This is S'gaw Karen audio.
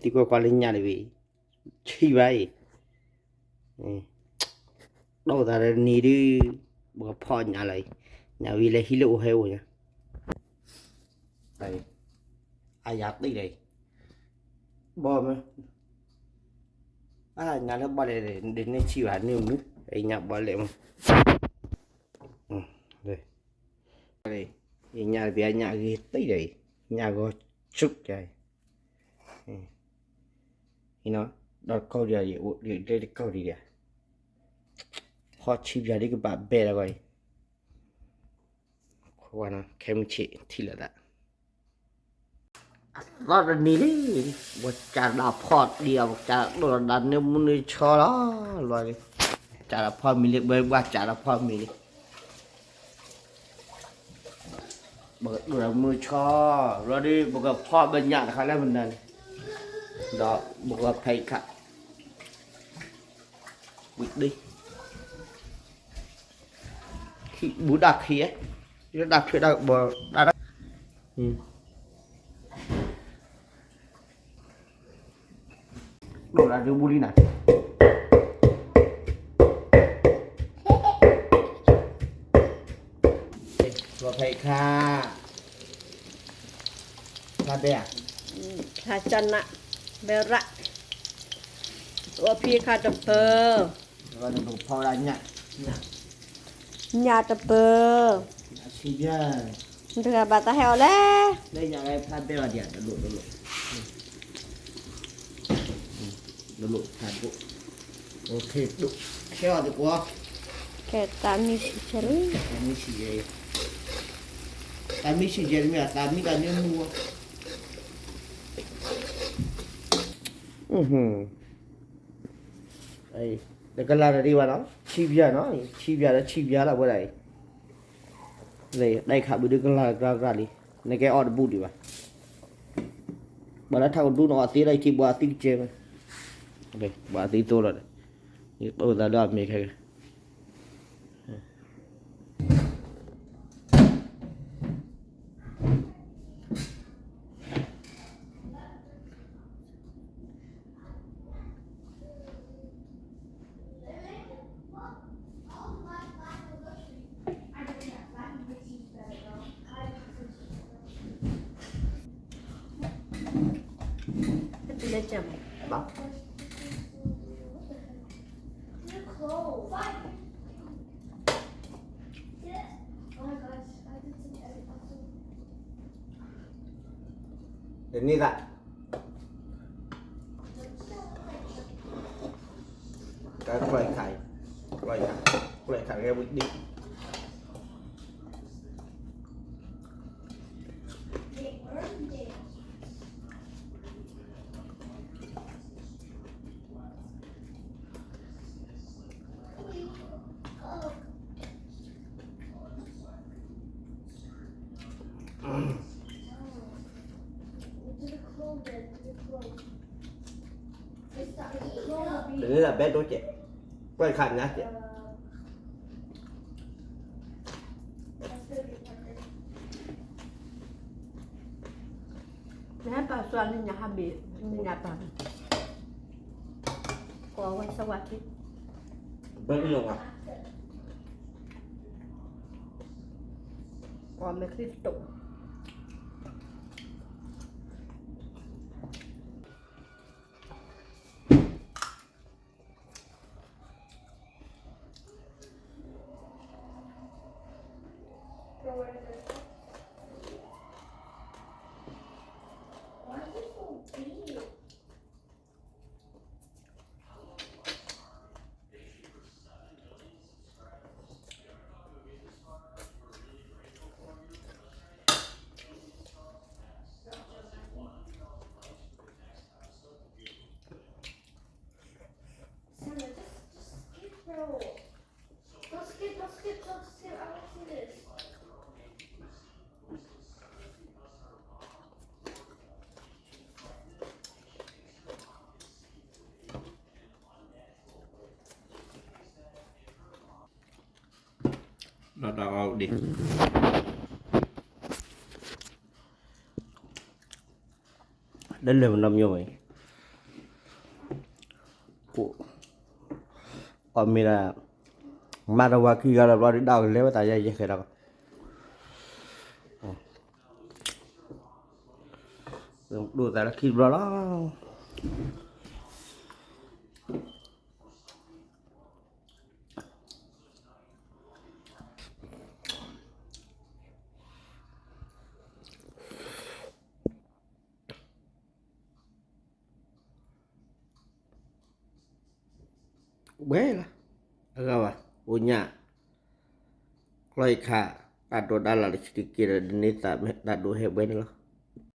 သံကွၢ်ကွၢ်လၢညၣ်တဘ့ၣ်, ဆံးဘၣ်အံၤ, ဒီးသးတနံၤဒုး, ပကဖီၣ်ညၣ်လီၤအံၤ, ညၣ်ဝံၤလၢဟံၣ်လၢအိၣ်ဟဲအိၣ်ညါ, အယၤတံၢ်လီၤအံၤ, ဘီမ့ၢ်, အညၣ်လၢဘီလဲၣ်, ဒ်န့ၣ်ဆံးဘၣ်န့ၣ်မုၢ်, အညၣ်ဘီလဲၣ်မုၢ်, ညၣ်တဘ့ၣ်ညၣ်ဂ့ၤတံၢ်လီၤအံၤ, ညၣ်ဂီၤဆူၣ်ယၤအံၤ, ဒီးတကီၢ်ဒံး, လၢတကီၢ်ဒံး, ဖီၣ်ဆံးပၠးဒ်ကဘၣ်ဘဲလီၤဂီၢ်အံၤ, ခဲမုၢ်ဆ့ၣ်ထံၣ်လီၤသး, အသီတနံၤလံ, ပကစးဒၣ်ဖီၣ်ဒံးအီၤ, ပကစးဒိၣ်ဒီးဒၣ်န့ၢ်မုၢ်န့ၢ်ဆီလီၤ, လီၤ, စးဒၣ်ဖီၣ်မံၤလံ, ပဘၣ်စးဒၣ်ဖီၣ်မံၤလံ ပကဒိၣ်ဒီးမုၢ်ဆီ, လီၤဒုး ပကဖီၣ်ဘၣ်ညၣ်တခါလၢမနုၤန့ၣ်, ဒီးပကဖဲအံၤခါ, ဝံၤဒုး, ခံဘူးဒၣ်ခံ, ဒၣ်ခံဒၣ်ဘီ, ဒၣ် ဒိၣ်ဒီးဒုးဘူးလံနၤ, လီၤဖဲအံၤခါ, ဖျါဘဲဧါ, ဖျါကၢ်နး, ဘဲရၣ်, အီဖံခါတပၢၤ, ဖီၣ်ဒၣ်ညၣ်, ညၣ်တပၢၤ, ဆံးဘၠၣ်, တဂၤဘၣ်တၢ်ဟဲအီၤလဲၣ်, လၢညၣ်လၢဖျါဘဲအီၤဒံး, တလိၣ်, တလိၣ်, တလိၣ်ဖျါဒိၣ်, ခဲအီၤတကွီၢ်, ခဲတၢ်မံဆံးဆဲးလံ, တၢ်မံဆံးယဲ, တၢ်မံဆံးယဲတမ့ၢ် တၢ်မံတၢ်န့ၢ်မူ, တကလၤတဒံးဘၣ်နီၤ, ဆံးဘၠၣ်နီၤ, ဆံးဘၠၣ်ဒီးဆံးဘၠၣ်လီၤဝဲဒၣ်အံၤ, တၢ်အံၤခးဘုဒုကလၤတဂၤဂၤလံ, နကဲအီၣ်တဘူးဒံးဘၣ်, ဘၣ်လၢထးကဒူနအီၣ်သ့လီၤအံၤထံ ပှၤသံကစဲးမး, ပှၤသံသိလီၤဒီး, ယအိၣ်သးလၢအမဲာ်ခဲကဲ တနံၤသး ကကျီၢ်ခး, ကျီၢ်ခး, ကျီၢ်ခးကဲဝံၤဒံး တနံၤလၢဘဲဒိကဲး, ကွဲးခါညါကဲး, နဟဲပာ်စွါလၢညါဟးဘ့ၣ်, နညါပာ်, ကိးဝဲစဝါထံ, ဘဲအံၤလီၤ, ကိးမဲာ်ချံတတိာ် ဒီးဒီးအီၤဒံး လၢလၢၢ်မနီၤမညိဝဲ, အိၣ်မ့ၢ်ဒၣ် မၤတဝၤခံဂၤလီၤဘျီဒုး ဒၣ်ကလဲၤဝဲသးယဲယဲဃဲၤဒီး ဒိၣ်သးလၢခံတဘျီလီၤ. ဝဲလီၤ, အဂၤဘၣ်, အိၣ်ညၣ်, ကျီအံၤခး, တၢ်ဒိးဒါလၢ်တဆံးတက့ၢ်ဒီး ဒ်န့ၣ်သးမ့ၢ်တၢ်ဒိးဟဲဝဲန့ၣ်လီၤ.